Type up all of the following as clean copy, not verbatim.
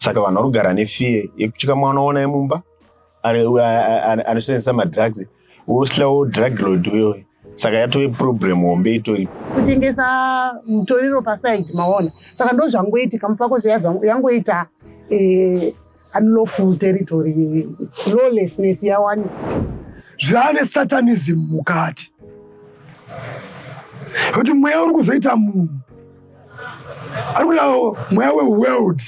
Saka vanhu vari kugara nefear yekutya mwana waona yemumba anoshandisa madrugs, wosilawo drug lord uyoyo. Saka yatove problem hombe itori kutengesa mutoriro pasaidi, maona. Saka ndo zvangoitika Mufakose, yangoita unlawful territory, lawlessness yawanika. Zvane satanism mukati, kuti mweya uri kuzoita munhu ari kuda mweya weworld.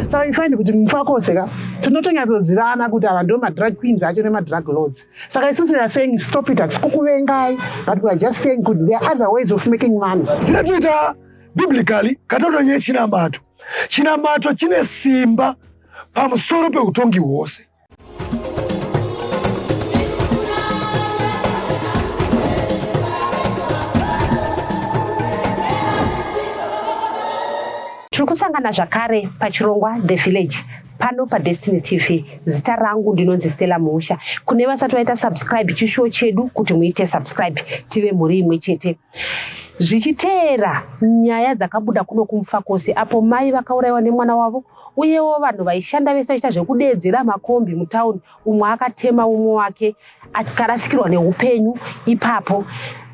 Saka you find kuti Mufakose ka tinotonyatsodzivana kuti ava ndo madrug queens acho nemadrug lords. Saka isusu we are saying, stop it. Hatisi kukuvengai, but we are just saying kuti there are other ways of making money. Zina biblically katotonyaya chinamato. Chinamato chine simba pamusoro peutongi hwose. Tiri kusangana zvakare pachirongwa The Village pano paDestiny TV. Zita rangu ndinonzi Stella Musha. Kune vasati vaita subscribe, chishuwo chedu kuti muite subscribe, tive mhuri imwe chete. Zvichiteera nyaya dzakabuda kuno kuMufakose apo mai vakaurayiwa nemwana wavo, uyewo vanhu vaishanda vese vachiita zvekudeedzera makombi mutauni, umwe akatema umwe wake akarasikirwa neupenyu ipapo.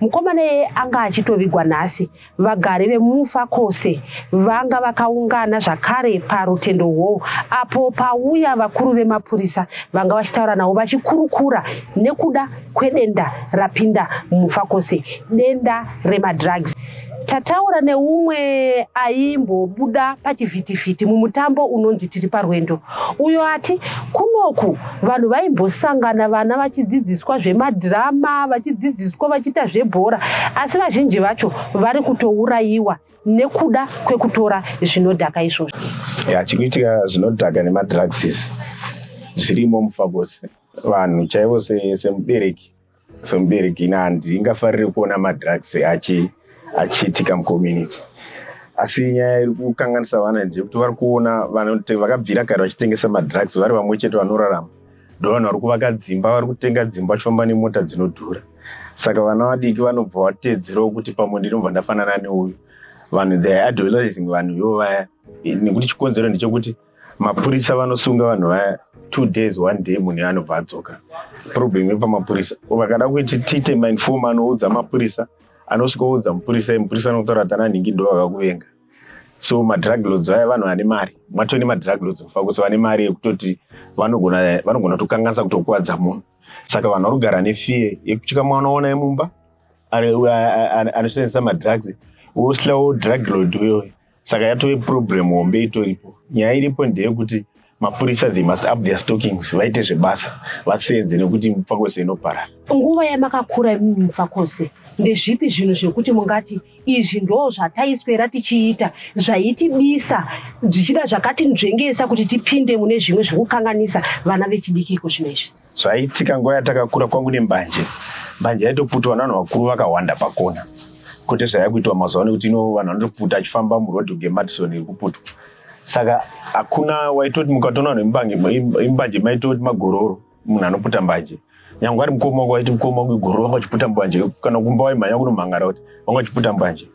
Mukomana iyeye anga achitovigwa nhasi. Vagari vemuMufakose vanga vakaungana zvakare paRutendo Hall apo pauya vakuru vemapurisa vanga vachitaura navo, vachikurukura nekuda kwedenda rapinda muMufakose, denda remadrugs. Tataura neumwe aimbobuda pachivhitivhiti mumutambo unonzi Tiri Parwendo, uyo ati kunoku vanhu vaimbosangana, vana vachidzidziswa zvemadhirama, vachidzidziswa vachiita zvebhora, asi vazhinji vacho vari kutourayiwa nekuda kwekutora zvinodhaka izvozvo. Ya, chikuitika, zvinodhaka nemadrugs izvi zvirimo Mufakose. Vanhu chaivo, semubereki ina handingafariri kuona madrugs achiitika mucommunity, asi nyaya iri kukanganisa vana ndeyekuti vari kuona vakabvira kare vachitengesa madrugs vari vamwe chete vanorarama, ndo vanhu vari kuvaka dzimba, vari kutenga dzimba, vachifamba nemota dzinodhura. Saka vana vadiki vanobva vateedzerawo kuti pamwe ndinobva ndafanana neuyu. Vanhu, they are idolizing vanhu ivo vaya, nekuti chikonzero ndechekuti mapurisa vanosunga vanhu vaya 2 days, one day munhu anobva adzoka. Problem yepamapurisa, vakada kuti tiite mainformer anoudza mapurisa, anosvikoudza mupurisa, mupurisa anotaura kuti ana nhingi ndo vakakuvenga. So madrug lords vaya vanhu vane mari. Matove nemadrug lords Mufakose vane mari yekutoti vanogona kutokanganisa kutokuvadza munhu. Saka vanhu vari kugara nefear yekutya mwana waona yemumba anoshandisa madrugs, wosilawo drug lord uyoyo. Saka yatove problem hombe itoripo. Nyaya iripo ndeyekuti mapurisa, they must up their stockings, vaite zvebasa, vasenze, nekuti Mufakose inoparara. Nguva yamakakura imimi Mufakose, ndezvipi zvinhu zvekuti mungati izvi ndo zvataiswera tichiita zvaitibisa, zvichida zvakatinzvengesa kuti tipinde mune zvimwe zvekukanganisa vana vechidiki iko zvino izvi? Zvaitika nguva yatakakura, kwangu nembanje. Mbanje yaitoputwa nevanhu vakuru vakawanda pakona, kwete zvayakuitwa mazuva ano, nekuti ino vanhu vanotoputa achifamba murodhi kunge Madison iri kuputwa. Saka hakuna waitoti mukatoona vanhu imbanje maitoti magororo. Munhu anoputa mbanje, nyange ari mukoma wako, waiti mukoma wangu igororo, vanga vachiputa mbanje. Kana kumba waimhanya kunomhangara kuti vanga vachiputa mbanje.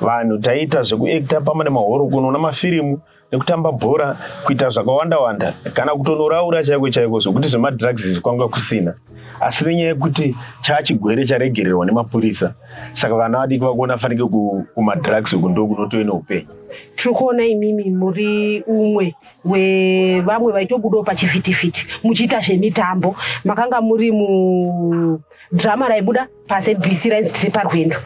Vanhu taiita zvekuacta pamwe nemahoro, kunoona mafirimu nekutamba bhora, kuita zvakawanda wanda, kana kutonoraura chaiko chaiko, zvokuti zvemadrugs izvi kwanga kusina. Asi nenyaya yekuti chaachigwere charegererwa nemapurisa, saka vana vadiki vakuona fanike kumadrugs uku ndo kunotove neupenyu. Tiri kuona imimi muri umwe wevamwe vaitobudawo pachivhitivhiti muchiita zvemitambo. Makanga muri mudhirama raibuda paZBC rainzi Tiri Parwendo.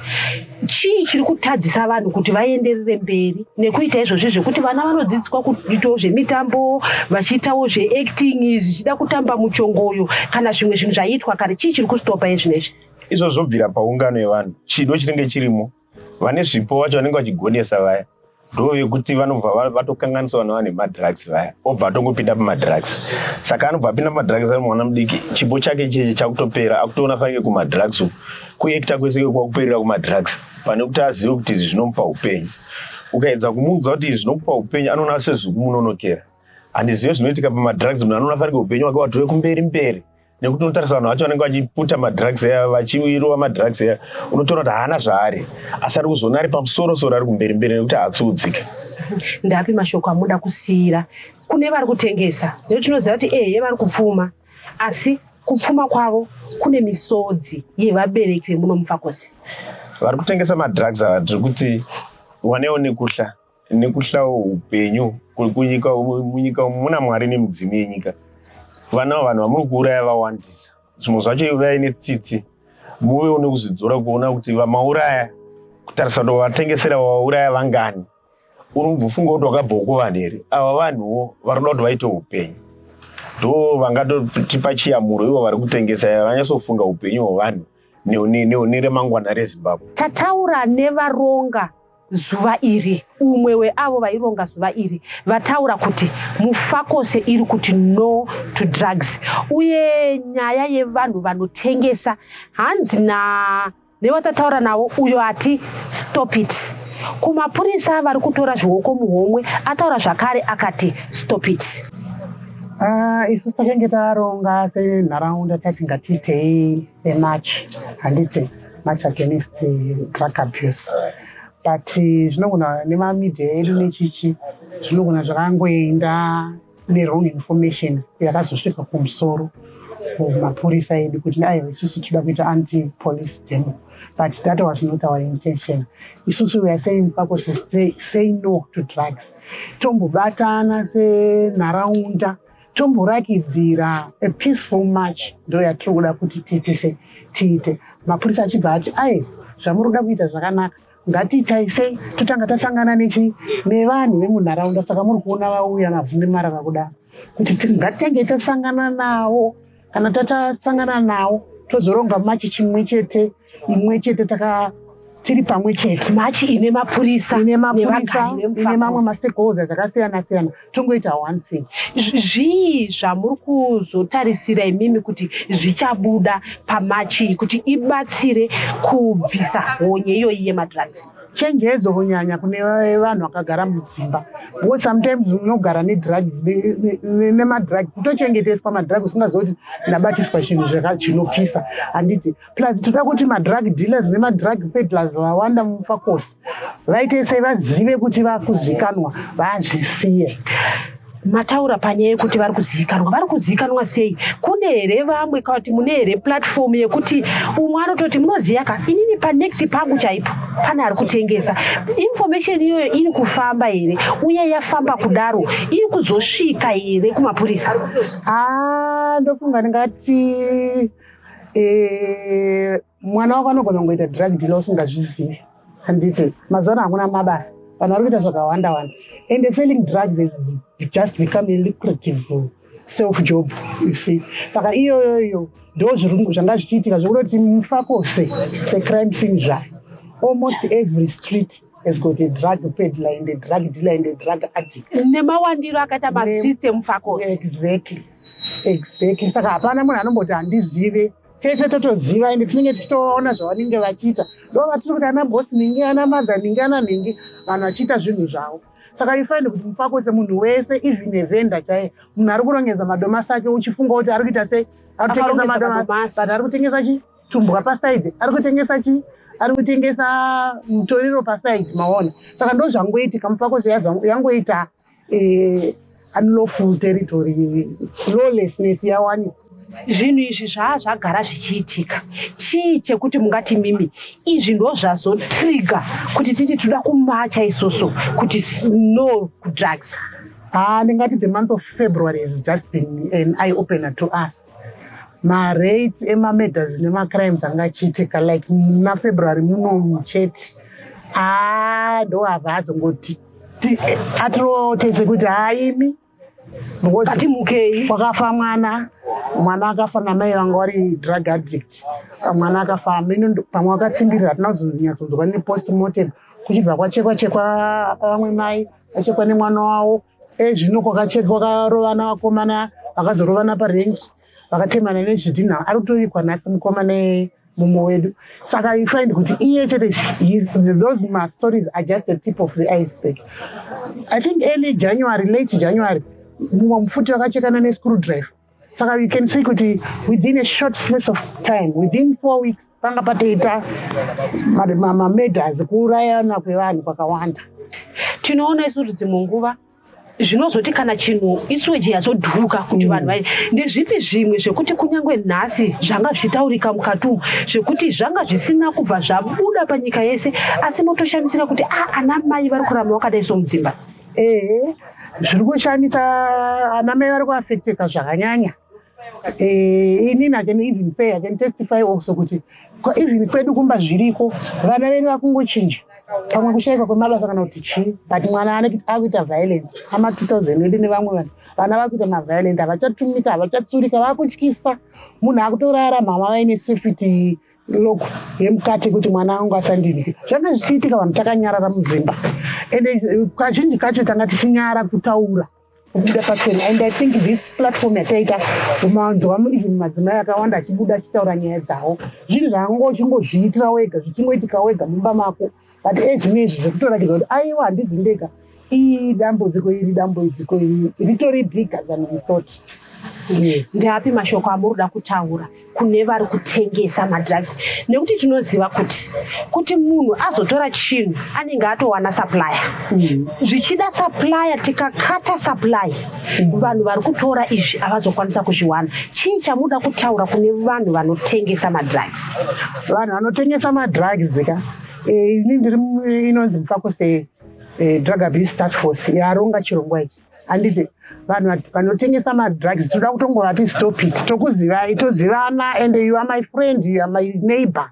Chii chiri kutadzisa vanhu kuti vaenderere mberi nekuita izvozvi, zvekuti vana vanodzidziswa kuitawo zvemitambo, vachiitawo zveacting, zvichida kutamba muchongoyo kana zvimwe zvinhu zvaiitwa kare? Chii chiri kustopa izvino izvi? Izvo zvobvira paungano yevanhu, chido chinenge chirimo. Vane zvipo vacho vanenge vachigonesa vaya ndo vekuti vanobva vatokanganiswa vanhu vane madrugs vaya, obva atongopinda pamadrugs. Saka anobva apinda pamadrugs ari mwana mudiki, chipo chake cheche chakutopera, akutoona fanike kumadrugs uku, kuacta kwese kwakuperera kumadrugs, pane kuti azive kuti izvi zvinomupa upenyu. Ukaedza kumuudza kuti izvi zvinokupa upenyu, anoona sezvikumunonokera. Handizive zvinoitika pamadrugs, munhu anoona fanike upenyu hwake watove kumberi mberi, nekuti unotarisa vanhu vacho vanenge vachiputa madrugs aya, vachirova madrugs aya, unotoona kuti haana zvaari, asi ari kuzoona ari pamusoro soro, ari kumberi mberi, nekuti haatsuudzika. Ndapi mashoko amuda kusiyira kune vari kutengesa? Nekuti tinoziva kuti ehe, vari kupfuma, asi kupfuma kwavo kune misodzi yevabereki vemuno muMufakose. Vari kutengesa madrugs ava, tiri kuti wanewo nekuhla nekuhlawo upenyu kunyika. Munyika umu muna Mwari nemudzimu yenyika. Vana, vanhu vamuri kuuraya vawandisa. Zvimwe zvacho ivai netsitsi, muvewo nekuzvidzora kuona kuti vamauraya, kutarisa kuti vatengesera vauraya vangani. Unobvofunga kuti wakabvawo kuvanhu here? Ava vanhuwo vari kuda kuti vaite upenyu, ndo vangatotipa chiyamuro. Ivo vari kutengesa vanyatsofunga upenyu hwevanhu neremangwana reZimbabwe. Tataura nevaronga zuva iri. Umwe weavo vaironga zuva iri vataura kuti Mufakose iri kuti no to drugs, uye nyaya yevanhu vanotengesa, hanzi na nevatataura navo uyo ati stop it. Kumapurisa vari kutora zvioko muhomwe, ataura zvakare akati stop it. Ah, isusu takange taronga senharaunda, tati ngatiitei emarch, handiti, march against drug abuse, but zvinogona nemamedia edu nechichi, zvinogona zvakangoenda newrong information yakazosvika kumusoro kumapurisa edu kuti aiwa, isusu toda kuita anti police demo, but that was not our intention. Isusu we are saying Mufakose say no to drugs. Tombobatana senharaunda, tomborakidzira a peaceful march, ndo yatiri kuda kuti tiite. Tiite mapurisa achibva ati, "Ai, zvamuri kuda kuita zvakanaka, ngatiitai sei, totanga tasangana nechi nevanhu vemunharaunda." Saka muri kuona vauya mavhunde marara kudaro kuti ngatitange tasangana navo. Kana tatasangana navo, tozoronga march chimwe chete, imwe chete, taka tiri pamwe chete. March ine mapurisa. Ine mapurisa. Nevagari ine mamwe vemuFakose. Mastakeholders akasiyana siyana, tongoita one thing. Zvii zvamuri kuzotarisira imimi kuti zvichabuda pamarch iyi kuti ibatsire kubvisa honye iyoyi yemadrugs? Chenjedzo kunyanya kune vanhu vakagara mudzimba, because sometimes unogara nedrug nemadrug, kutochengeteswa madrug usingazivi kuti ndabatiswa chinhu chinopisa, handiti? Plus toda kuti madrug dealers nemadrug peddlers vawanda muMufakose vaite sei, vazive kuti vakuzikanwa, vazvisiye. Mataura panyaya yekuti vari kuzivikanwa. Vari kuzivikanwa sei? Kune here vamwe, kana kuti mune here platform yekuti umwe anototi, "Munoziva ka, inini panext pangu chaipo pane ari kutengesa"? Information iyoyo iri kufamba here? Uye yafamba kudaro, iri kuzosvika here kumapurisa? Ah, ndofunga ndingati mwana wako anogona kungoita drug dealer usingazvizivi, handiti? Mazuva ano hakuna mabasa, vanhu vari kuita zvakawanda wanda, and selling drugs has just become a lucrative self job, you see. Saka iyoyoyo ndo zvanga zvichiitika, zvekutoti Mufakose secrime scene zvayo, almost every street has got a drug peddler and a drug dealer and a drug addict. Nemawandiro akaita mastreets emuFakose. Exactly. Saka hapana munhu anomboti handizive. Tese totoziva, ende tinenge tichitoona zvavanenge vachiita. Ndo vatiri kuti ana boss ningi, ana madha ningi, ana ningi, vanhu vachiita zvinhu zvavo. Saka you find kuti Mufakose munhu wese, even evhenda chaiye, munhu ari kurongedza madomasi ake, uchifunga kuti ari kuita sei, ari kutengesa Akarongedza madomasi, madomasi. but ari kutengesa chi tumbwa paside, ari kutengesa chi, ari kutengesa mutoriro paside, maona? Saka ndo zvangoitika. Mufakose yangoita unlawful territory, lawlessness yawanikwa. Zvinhu izvi zvaa zvagara zvichiitika. Chii chekuti mungati mimi izvi ndo zvazotrigger kuti titi toda kumarcha isusu kuti no kudrugs? Ah, ndingati the month of February has just been an eye opener to us. Marates emamurders nemacrimes anga achiitika like muna February munomu chete, ah, ndo abva azongoti atirotese kuti haimi. Ngatimukei. Kwakafa mwana, mwana akafa namai vanga vari drug addict. Mwana akafa, amene pamwe wakatsimbirira, hatina kuzonyatsonzwa nepostmortem. Kuchibva kwachekwa chekwa vamwe mai, vachekwa nemwana wavo. Ezvino kwakachekwa, kwakarovana vakomana, vakazorovana parenki, vakatemana nezvidhinha. Ari kutovikwa nhasi mukomana mumwe wedu. Saka you find kuti iye chete, those mastories are just a tip of the iceberg. I think early January, late January, mumwe mufuti vakachekana nescrewdriver. Saka you can see kuti within a short space of time, within 4 weeks, panga patoita mamurders, kuurayana kwevanhu kwakawanda. Tinoona isu kuti dzimwe nguva zvinozoti kana chinhu isweji yazodhuka kuti vanhu vai ndezvipi zvimwe zvekuti kunyange nhasi zvanga zvichitaurika mukati umu, zvekuti zvanga zvisina kubva zvabuda panyika yese, asi motoshamisika kuti a ana mai vari kuramba vakadai somudzimba? Ehe, zviri kushamisa, ana mai vari kuafecteka zvakanyanya. Inini I can even say, I can testify also kuti even kwedu kumba zviriko. Vana vedu vakungochinja, pamwe kushayikwa kwemabasa kana kuti chii, but mwana akuita violence ama2000 edu nevamwe vanhu. Vana vakuita maviolent, havachatumika, havachatsurika, vakutyisa. Munhu akutorara mama vaine safety lock yemukati kuti mwana wangu asandinike. Zvanga zvichiitika, vanhu takanyarara mudzimba, ende kazhinji kacho tanga tichinyara kutaura, kubuda pachena. And I think this platform yataita, manzwa even madzimai akawanda achibuda achitaura nyaya dzavo, zvinhu zvanga uchingozviitira wega, zvichingoitika wega mumba mako, but ezvinezvi zvekutorakidza kuti aiwa, handizi ndega. Iyi dambudziko iri, dambudziko iri ritori bigger than we thought, yes. Ndeapi mashoko amuri kuda kutaura kune vari kutengesa madrugs? Nekuti tinoziva kuti munhu azotora chinhu anenge atowana supplier. Zvichida supplier, tikakata supply, vanhu vari kutora izvi havazokwanisa kuzviwana. Chii chamuda kutaura kune vanhu vanotengesa madrugs? Vanhu vanotengesa madrugs ka, ini ndiri inonzi Mufakose Drug Abuse Task Force yaronga chirongwa ichi, handiti? Vanhu vanotengesa madrugs, toda kutongovati stop it. Tokuzivai, tozivana, and you are my friend, you are my neighbor,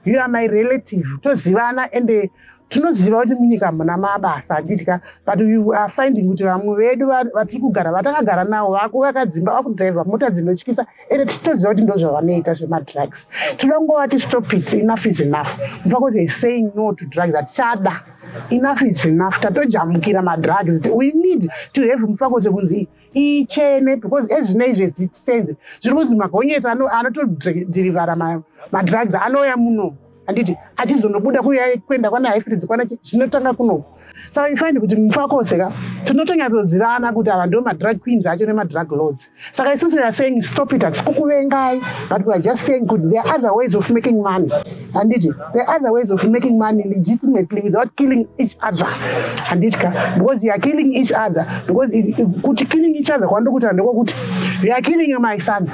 you are my relative. Tozivana, and tinoziva kuti munyika muna mabasa, handiti ka? But you are finding kuti vamwe vedu vatiri kugara, vatakagara navo, vakuvaka dzimba, vakudhiraivha mota dzinotyisa, ende titoziva kuti ndo zvavanoita zvemadrugs. Toda kungovati stop it, enough is enough. Mufakose is saying no to drugs. Hatichada, enough is enough. Tatojamukira madrugs. We need to have Mufakose kunzi ichene, because ezvinezvi zvisenze zviri kunzi magonyeti anotodhirivhara madrugs anouya muno, handiti? Achizonobuda kuenda kwana Highfields, kwana zvinotanga kunoku. Saka you find kuti Mufakose ka, tinotonyatsodzivana kuti ava ndo madrug queens acho nemadrug lords. Saka isusu we are saying stop it. Hatisi kukuvengai, but we are just saying kuti there are other ways of making money, handiti? There are other ways of making money legitimately without killing each other, handiti ka? Because you are killing each other, because kuti killing each other kwandokuti ndekwekuti you are killing my son,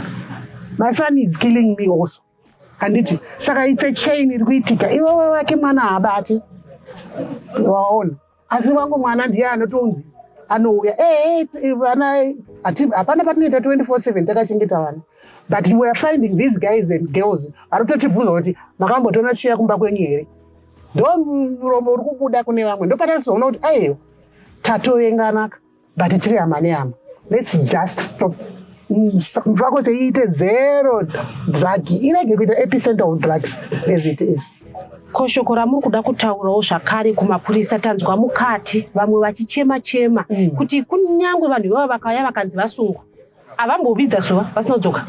my son is killing me also, handiti? Saka it's a chain iri kuitika. Iwewe wake mwana haabati, waona, asi wangu mwana ndiye anotonzi anouya. Ehe, vana hapana patinoita 24/7 takachengeta vana, but we are finding these guys and girls vari kutotibvunza kuti makambotoona chiya kumba kwenyu here? Ndo muromo uri kubuda kune vamwe. Ndo patatizoona kuti aiwa, tatovenganaka, but tiri hama nehama. Let's just stop. Mufakose iite zero drug, irege kuita epicenter of drugs as it is. Ko shoko ramuri kuda kutaurawo zvakare kumapurisa? Tanzwa mukati vamwe vachichema chema kuti kunyange vanhu ivava vakauya vakanzi vasungwa, havambovidza zuva vasina kudzoka.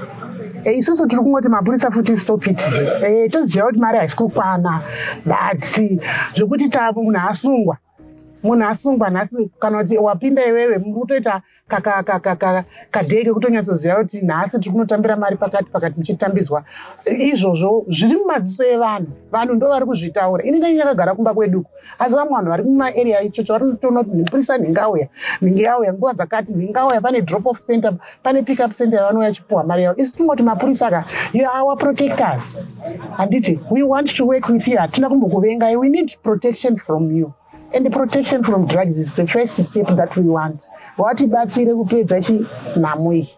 Isusu tiri kungoti mapurisa futi stop it. Toziva kuti mari haisi kukwana, but zvekuti ta munhu asungwa, munhu asungwa nhasi, kana kuti wapinda iwewe, muri kutoita kadhei kekutonyatsoziva kuti nhasi tiri kunotambira mari pakati pakati, muchitambizwa izvozvo zviri mumadziso evanhu. Vanhu ndo vari kuzvitaura. Ini ndai ndakagara kumba kweduko, asi vamwe vanhu vari mumaarea ichocho vari kutoona kuti mupurisa nhingi auya, nhingi auya nguva dzakati, nhingi auya, pane drop off center, pane pick up center yavanouya chipuhwa mari yavo. Isu tingoti mapurisa ka, you are our protectors, handiti? We want to work with you. Hatina kumbokuvengai. We need protection from you, and protection from drugs is the first step that we want. Vatibatsire kupedza chinhamo iyi.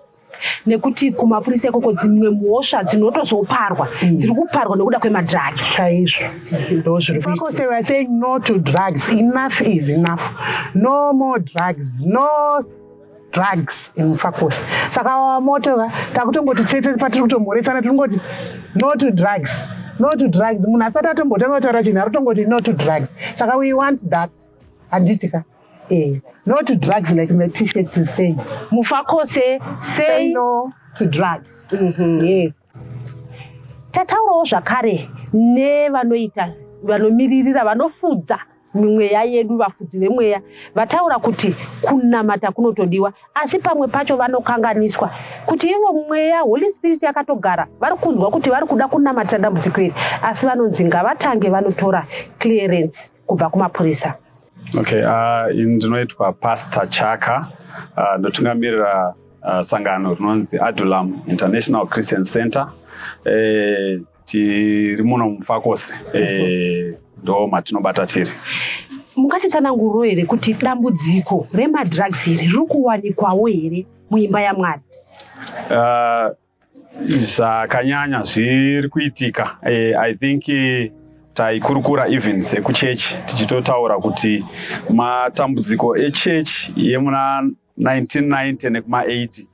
Nekuti kumapurisa ikoko dzimwe mhosva dzinotozoparwa dziri kuparwa nekuda kwemadrugs. Chaizvo, ndo zviri kuitika. We are saying no to drugs. Enough is enough. No more drugs, no drugs in Mufakose. Saka moto takutongoti tsetse patiri kutomhoresana, tiri kungoti no to drugs, no to drugs. Munhu asati atombotanga kutaura chinhu, ari kutongoti no to drugs. Saka we want that, handiti ka? No to drugs, like my T-shirt is saying. Mufakose say say no to drugs. Yes. Tataurawo zvakare nevanoita, vanomiririra, vanofudza mweya yedu, vafudzi vemweya, vataura kuti kunamata kunotodiwa, asi pamwe pacho vanokanganiswa kuti ivo mweya, Holy Spirit, yakatogara, vari kunzwa kuti vari kuda kunamatira dambudziko iri, asi vanonzi ngavatange vanotora clearance kubva kumapurisa. Okay, ini ndinoitwa Pastor Chaka, ndotungamirira sangano rinonzi Adulam International Christian Center. Tiri muno muMufakose, ndo matinobata tiri. Mungatitsananguriro here kuti dambudziko remadrugs iri riri kuwanikwawo here muimba yaMwari? Zvakanyanya zviri kuitika. I think taikurukura even sekuchechi tichitotaura kuti matambudziko echechi yemuna 1990 nekuma80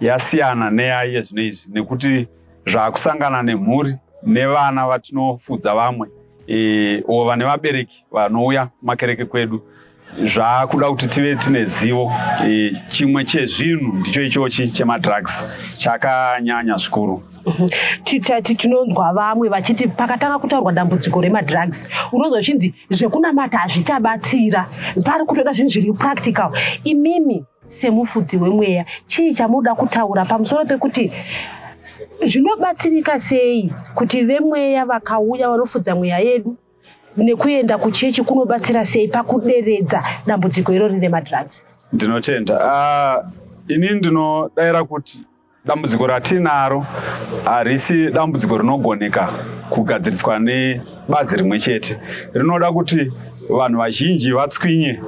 yasiyana neyaiye zvino izvi, nekuti zvaakusangana nemhuri nevana vatinofudza vamwe o vane vabereki vanouya kumakereke kwedu, zvaakuda kuti tive tine zivo. Chimwe chezvinhu ndicho ichochi chemadrugs, chakanyanya zvikuru. Titati tinonzwa vamwe vachiti pakatanga kutaurwa dambudziko remadrugs, unonzwa zvichinzi zvekunamata hazvichabatsira, pari kutoda zvinhu zviri practical. Imimi semufudzi wemweya, chii chamunoda kutaura pamusoro pekuti zvinobatsirika sei kuti vemweya vakauya vanofudza mweya yedu nekuenda kuchechi kunobatsira sei pakuderedza dambudziko irori remadrugs? Ndinotenda. Ini ndinodayira kuti dambudziko ratinaro harisi dambudziko rinogoneka kugadziriswa nebazi rimwe chete. Rinoda kuti vanhu vazhinji vatswinye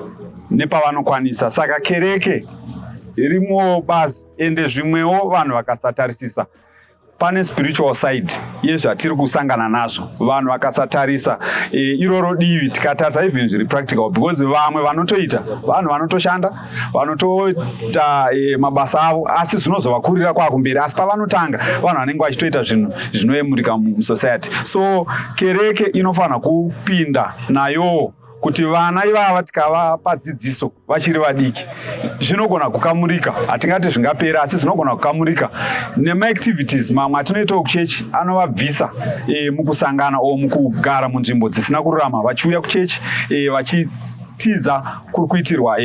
nepavanokwanisa. Saka kereke rimwewo bazi, ende zvimwewo vanhu vakasatarisisa pane spiritual side yezvatiri kusangana nazvo, vanhu vakasatarisa iroro divi, tikatarisa even zviri practical, because vamwe vanotoita, vanhu vanotoshanda, vanotoita mabasa avo, asi zvinozovakurira kwakumberi. Asi pavanotanga, vanhu vanenge vachitoita zvinhu zvinoyemurika musociety. So kereke inofanira kupinda nayowo kuti vana ivava tikavapa dzidziso vachiri vadiki, zvinogona kukamurika. Hatingati zvingapera, asi zvinogona kukamurika nemaactivities mamwe atinoitawo kuchechi anovabvisa mukusangana o mukugara munzvimbo dzisina kururama, vachiuya kuchechi vachitiza kuri kuitirwa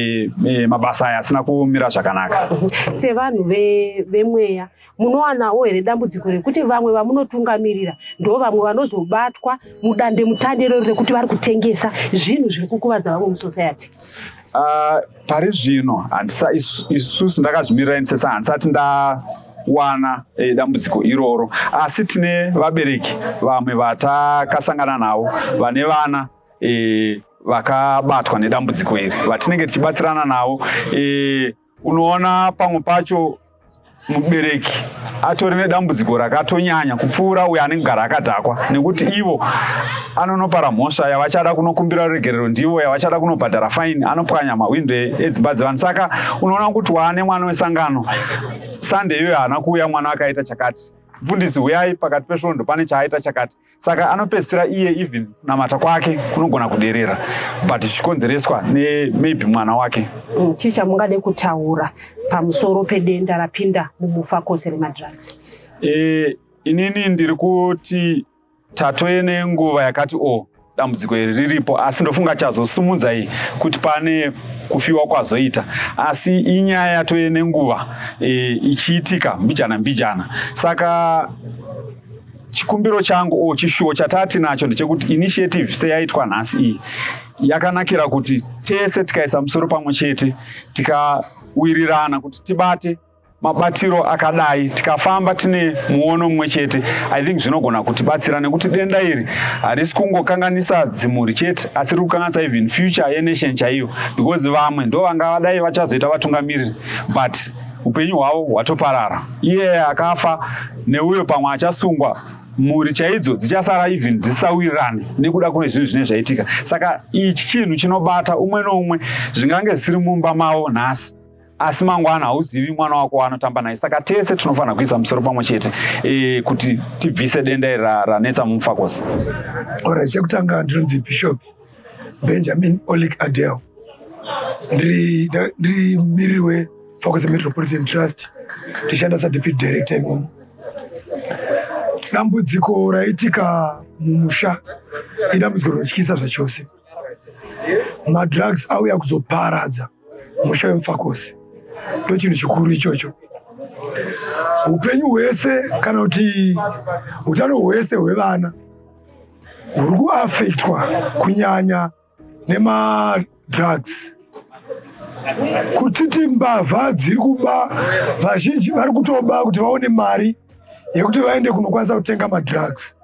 mabasa aya asina kumira zvakanaka. Sevanhu vemweya, munowanawo here dambudziko rekuti vamwe vamunotungamirira ndo vamwe vanozobatwa mudande mutande iroro rekuti vari kutengesa zvinhu zviri kukuvadza vamwe musociety? Pari zvino handisa, isusu ndakazvimirira ini sesa, handisati ndawana dambudziko iroro, asi tine vabereki vamwe vatakasangana navo vane vana vakabatwa nedambudziko iri vatinenge tichibatsirana navo. Unoona pamwe pacho mubereki atori nedambudziko rakatonyanya kupfuura uyo anenge gara akadhakwa, nekuti ivo anonopara mhosva yavachada kunokumbira ruregerero, ndivo yavachada kunobhadhara faini, anopwanya mahwindo edzimba dzevanhu. Saka unoona kuti waane mwana wesangano, Sunday iyoyo haana kuuya, mwana akaita chakati, mufundisi uyai pakati pesvondo, pane chaaita chakati. Saka anopedzisira iye even kunamata kwake kunogona kuderera, but zvichikonzereswa nemaybe mwana wake. Chii chamungade kutaura pamusoro pedenda rapinda muMufakose remadrugs? Inini ndiri kuti tatove nenguva yakati o dambudziko iri riripo, asi ndofunga chazosumudza iyi kuti pane kufiwa kwazoita, asi inyaya yatove nenguva ichiitika mbijana mbijana. Saka chikumbiro changu o chishuwo chatati nacho ndechekuti initiative seyaitwa nhasi iyi yakanakira kuti tese tikaisa musoro pamwe chete, tikawirirana kuti tibate mabatiro akadai, tikafamba tine muono mumwe chete, I think zvinogona kutibatsira, nekuti denda iri harisi kungokanganisa dzimhuri chete, asi riri kukanganisa even future yenation chaiyo, because vamwe ndo vanga vadai vachazoita vatungamiriri, but upenyu hwavo hwatoparara. Iye akafa neuyo pamwe achasungwa, mhuri chaidzo dzichasara even dzisawirirane nekuda kune zvinhu zvinenge zvaitika. Saka ichi chinhu chinobata umwe noumwe. Zvingange zvisiri mumba mavo nhasi, asi mangwana hauzivi mwana wako waanotamba naye. Saka tese tinofanira kuisa musoro pamwe chete kuti tibvise denda iri ranetsa muMufakose. Alright, chekutanga ndinonzi Bishop Benjamin Olik Adel. Ndiri mumiriri weMufakose Metropolitan Trust, ndichishanda sadeputy director imomo. Dambudziko raitika mumusha idambudziko rinotyisa zvachose. Madrugs auya kuzoparadza musha weMufakose, ndo chinhu chikuru ichocho. Upenyu hwese kana kuti utano hwese hwevana huri kuafektwa kunyanya. drugs. Kutiti mbavha dziri kuba, vazhinji vari kutoba kuti vaone mari yekuti vaende kunokwanisa kutenga madrugs,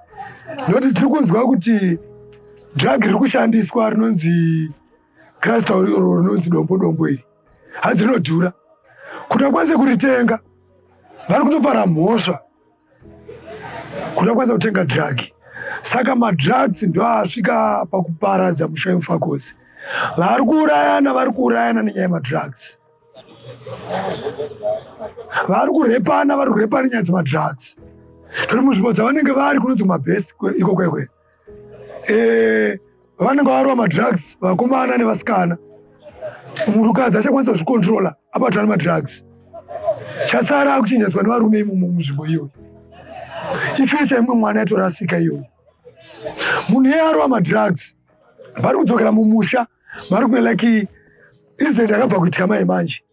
nokuti tiri kunzwa kuti drug riri kushandiswa rinonzi crystal iroro rinonzi dombo dombo iri hanzi rinodhura. Kuti vakwanise kuritenga vari kutopara mhosva kuti vakwanise kutenga drug. Saka madrugs ndoasvika pakuparadza musha weMufakosi. Vari kuurayana, vari kuurayana nenyaya yemadrugs. Vari kurepana, vari kurepana nenyaya dzemadrugs. Tori munzvimbo dzavanenge vari kunonzi kumabhesi iko kwekwe, vanenge varova madrugs, vakomana nevasikana. Munhukadzi achakwanisa kuzvikontrola abatwa nemadrugs, chasara akuchenjedzwa nevarume imomo munzvimbo iyoyo. Ifuture imwe mwana yatorasika iyoyo. Munhu iye arova madrugs, vari kudzokera mumusha, vari kuve like incident yakabva kuitika mai manje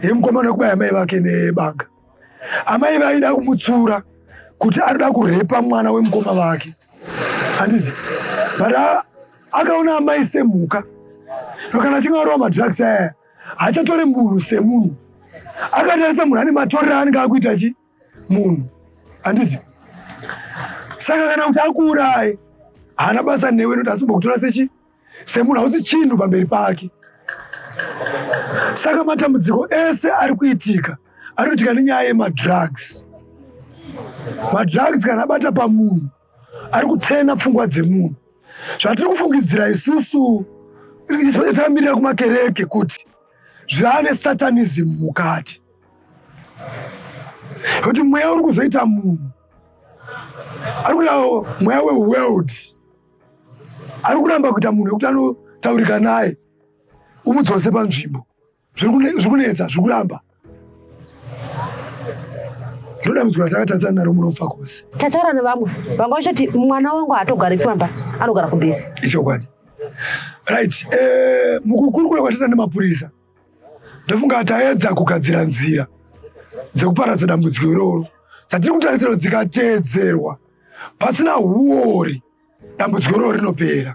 yemukomana wekubaya mai vake nebanga. Amai vaida kumutsura kuti arida kurepa mwana wemukoma vake, handiti? But akaona amai semhuka. Kana achinge arova madrugs aya, haachatore munhu semunhu, akatarisa munhu ane matorero aanenge akuita chi munhu, handiti? Saka kana kuti akuuraye, haana basa newe, nokuti asimbokutora sechi semunhu, hausi chinhu pamberi pake. Saka matambudziko ese ari kuitika ari kuitika nenyaya yemadrugs. Madrugs kana abata pamunhu, ari kutena pfungwa dzemunhu. Zvatiri kufungidzira isusu takamirira kumakereke kuti zvaane satanism mukati, kuti mweya uri kuzoita munhu ari kuda mweya weworld, ari kuramba kuita munhu wekuti anotaurika naye umudzose panzvimbo. Zviri kunetsa, zviri kuramba. Ndodambudziko ratakatarisana naro muno Mufakose. Tataura nevamwe vanga vachitoti mwana wangu haatogari pamba, anogara kubhesi. Ichokwadi, right. Mukukurukura kwataita nemapurisa, ndofunga taedza kugadzira nzira dzekuparadza dambudziko iroro dzatiri kutarisira kuti dzikateedzerwa pasina huori, dambudziko iroro rinopera,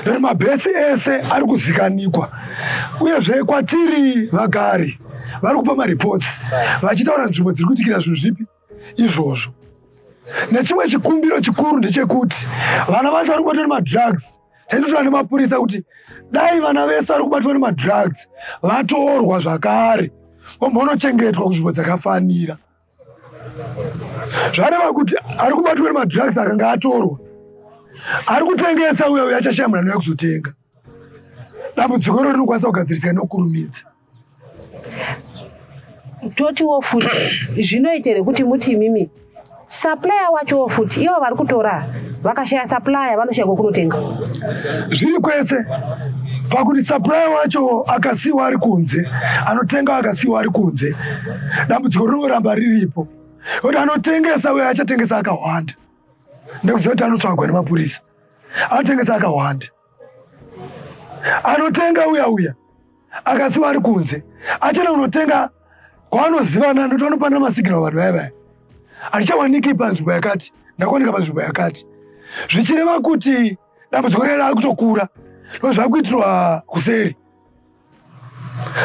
nekuti mabhesi ese ari kuzikanikwa. Uyezve kwatiri vagari vari kupa mareports vachitaura nzvimbo dziri kuitikira zvinhu zvipi izvozvo. Nechimwe chikumbiro chikuru ndechekuti vana vacho vari kubatwa nemadrugs, taitotaura nemapurisa kuti dai vana vese vari kubatwa nemadrugs vatorwa zvakare vombonochengetwa kunzvimbo dzakafanira. Zvareva kuti ari kubatwa nemadrugs akanga atorwa, ari kutengesa uya uya achashaya munhu anouya kuzotenga. Dambudziko iro rinokwanisa kugadzirisika nokurumidza. Totiwo futi zvinoita here kuti muti imimi supplier wachowo futi, ivo vari kutora vakashaya supplier, vanoshaya kwekunotenga? Zviri kwese, pakuti supplier wacho akasiyiwa ari kunze, anotenga akasiyiwa ari kunze, dambudziko rinoramba riripo, kuti anotengesa uyo achatengesa akawanda, nekuziva kuti anotsvagwa nemapurisa. Anotengesa akawanda. Anotenga uya uya akasiwa ari kunze achena unotenga kwaanozivana, nokuti vanopana masignal vanhu vaya vaya, handichawaniki panzvimbo yakati, ndakuwanika panzvimbo yakati, zvichireva kuti dambudziko riya rari kutokura no zvakuitirwa kuseri.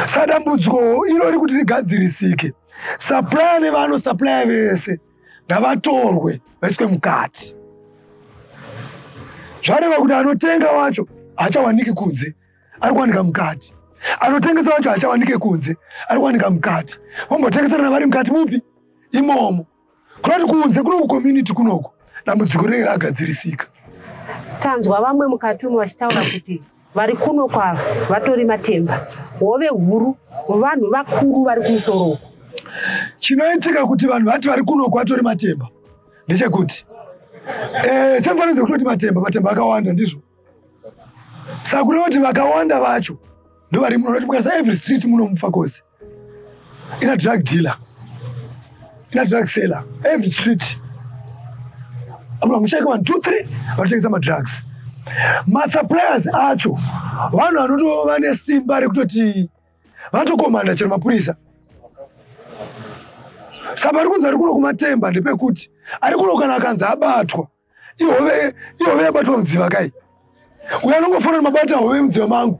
Saka dambudziko irori kuti rigadzirisike, supplier nevanosupplier vese ngavatorwe vaiswe mukati. Zvareva kuti anotenga wacho haachawaniki kunze, ari kuwanika mukati. Anotengesa wacho haachawanike kunze, ari kuwanika mukati. Vombotengeserana vari mukati mupi imomo, kunoti kunze kunoku community kunoku, dambudziko rinenge ragadzirisika. Tanzwa vamwe mukati umu vachitaura kuti vari kuno kwava vatori matemba, hove huru, vanhu vakuru vari kumusoro uku. Chinoitika kuti vanhu vati vari kunoku vatori matemba ndechekuti semufananidzo kutoti matemba, matemba akawanda, ndizvo. Saka kureva kuti vakawanda vacho ndovari muno, noti mukarisa every street muno muMufakose ina drug dealer, ina drug seller. Every street apo mushaika 1 2 3 vanotengesa madrugs. Masuppliers acho vanhu vanotova nesimba rekutoti vatokomanda chero mapurisa. Saka pari kunzi ari kuno kumatemba ndepekuti ari kuno kana akanzi abatwa, ihove, ihove yabatwa mudziva kai. Uyo anongofanira mabata hove mudziva mangu.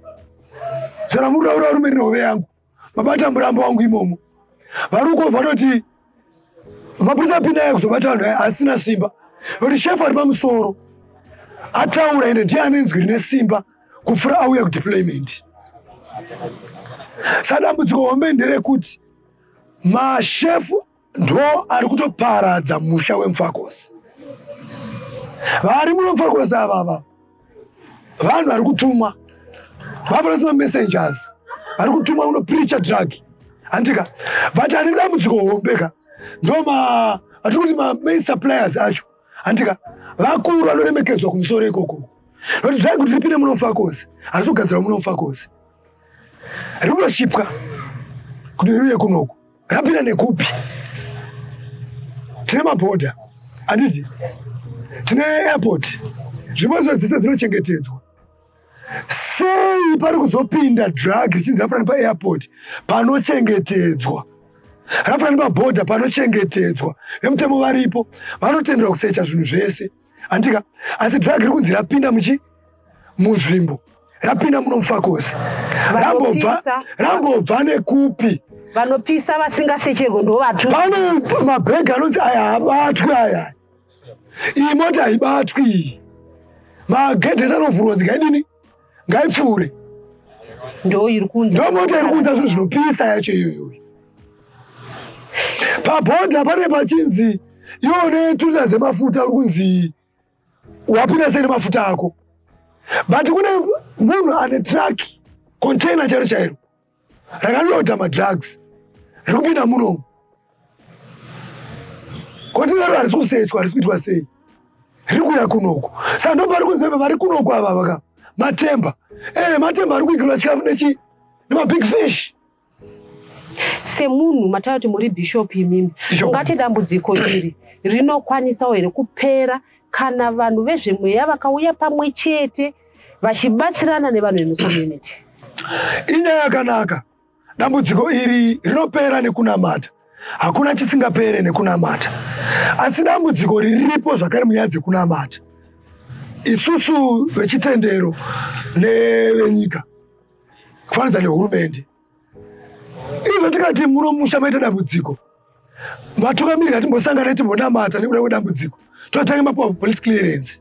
Zera muraura rume rine hove yangu. Mabata murambo wangu imomo. Vari uko vanoti mapurisa apinda aya kuzobata vanhu aya asina simba. Nokuti shefu ari pamusoro ataura ende ndiye ane nzwi rine simba kupfuura auya kudeployment. Sadambudziko hombe nderekuti mashefu ndo ari kutoparadza musha wemfakosi vari muno mfakosi avava vanhu vari kutumwa vafanira semamessengers vari kutumwa kunopreacha drug handika but ane dambudziko hombe ka ndo ma vatiri kuti mamain suppliers acho handika vakuru vanoremekedzwa kumusoro ikoko nokuti drug kuti ripinde muno mfakosi harisi kugadzirwa muno mfakosi riri kutoshipwa kuti riuye kunoku rapinda nekupi tine mabhodha handiti tine airport nzvimbo idzo dzese dzinochengetedzwa sei pari kuzopinda drug richinzi rafanira paairport panochengetedzwa rafanira pabhodha panochengetedzwa vemutemo varipo vanotenderwa kusecha zvinhu zvese handika asi drug riri kunzi rapinda muchi munzvimbo rapinda muno mufakosi rambobva rambobva nekupi vanopisa vasingasecherwe ndovatu pane mabhegi anonzi aya haabatwi aya iyi mota haibatwi iyi magedhi ese anovhurwa dzikaidini ngaipfuure ndo iri kunza ndo mota iri kunza zvinhu zvinopisa yacho iyoyo pabhodha pane pachinzi iwe une tuta dzemafuta uri kunzi wapinda sei nemafuta ako but kune munhu ane truck container chairo chairo rakaloda madrugs riri kupinda munomu container ro harisi kusechwa harisi kuitwa sei riri kuuya kunoku saka ndopari kunzi vari kunoku ava vaka matemba e matemba ari kuigirwa chikafu nechi nemabig fish Semunhu mataura kuti muri bishop imimi, ungati dambudziko iri rinokwanisawo here kupera kana vanhu vezvemweya vakauya pamwe chete vachibatsirana nevanhu vemucommunity? Inyaya yakanaka. Dambudziko iri rinopera nekunamata. Hakuna chisingapere nekunamata. Asi dambudziko riripo zvakare munyaya dzekunamata. Isusu vechitendero nevenyika kufananidza nehurumende izvo tikati muno musha maita dambudziko vatungamiriri ngatimbosangana timbonamata nekuda kwedambudziko totange mapuwa police clearance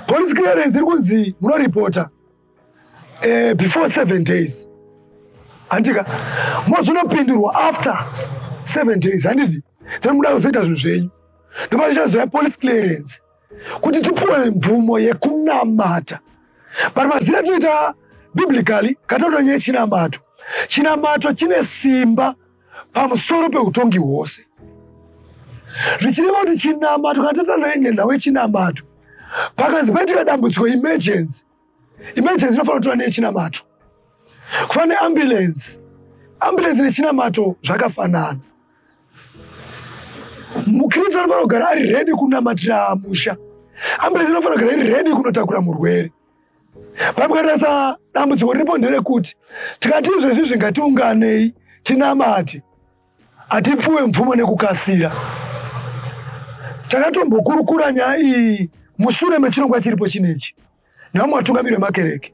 police clearance iri kunzi munoripota eh, before seven days handika mozonopindurwa after seven days handiti then muda kuzoita zvinhu zvenyu ndopatichazoya police clearance kuti tipuwe mvumo yekunamata but mazina atinoita biblically katoto nyaya chinamato chinamato chine simba pamusoro peutongi hwose zvichireva kuti chinamato kana tatanenge nhau yechinamato pakanzi paitika dambudziko emergency emergency inofanira kutora nechinamato kufanana neambulance ambulance nechinamato zvakafanana mukristu anofanira kugara ari redi kunamatira musha ambulance inofanira kugara iri redi kunotakura murwere pamukatarisa dambudziko riripo nderekuti tikati izvezvizvi ngatiunganei tinamate hatipuwe mvumo nekukasira takatombokurukura nyaya iyi mushure mechirongwa chiripo chinechi nevamwe vatungamiri vemakereke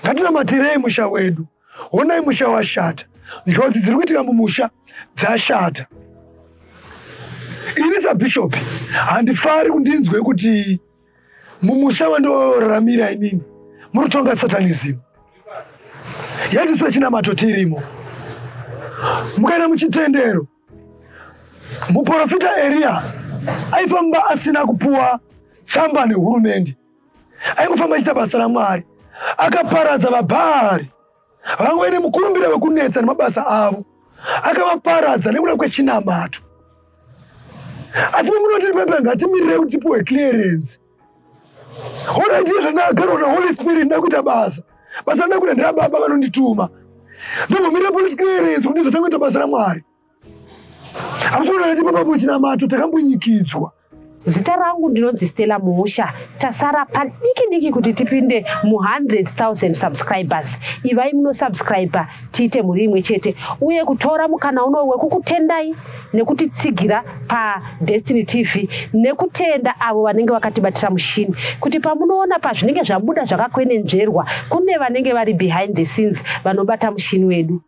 ngatinamatirei musha wedu honai musha washata njodzi dziri kuitika mumusha dzashata ini sabhishopi handifari kundinzwe kuti mumusha wandoraramira inini muri kutonga satanism yatiso chinamato tirimo mukaenda muchitendero muprofita eriya aifamba asina kupuwa tsamba nehurumende aingofamba achiita basa ramwari akaparadza vabhaari vamwe nemukurumbira wekunetsa nemabasa avo akavaparadza nekuda kwechinamato asi pamunoti pepe ngatimirire kuti tipuwe clearance horaiti izvo ndagarwa naholy spirit ndakuita basa basa ndakuita nderababa vanondituma ndombomirira police clearance kuti ndizotanga kuita basa ramwari hamusi kuona kuti papapo chinamato takambunyikidzwa. Zita rangu ndinonzi Stella Muusha. Tasara padiki diki kuti tipinde mu 100,000 subscribers. Ivai munosubscribe tiite mhuri imwe chete, uye kutora mukana uno wekukutendai nekutitsigira paDestiny TV, nekutenda avo vanenge vakatibatira mushini kuti pamunoona pazvinenge zvabuda zvakakwenenzverwa, kune vanenge vari behind the scenes vanobata mushini wedu.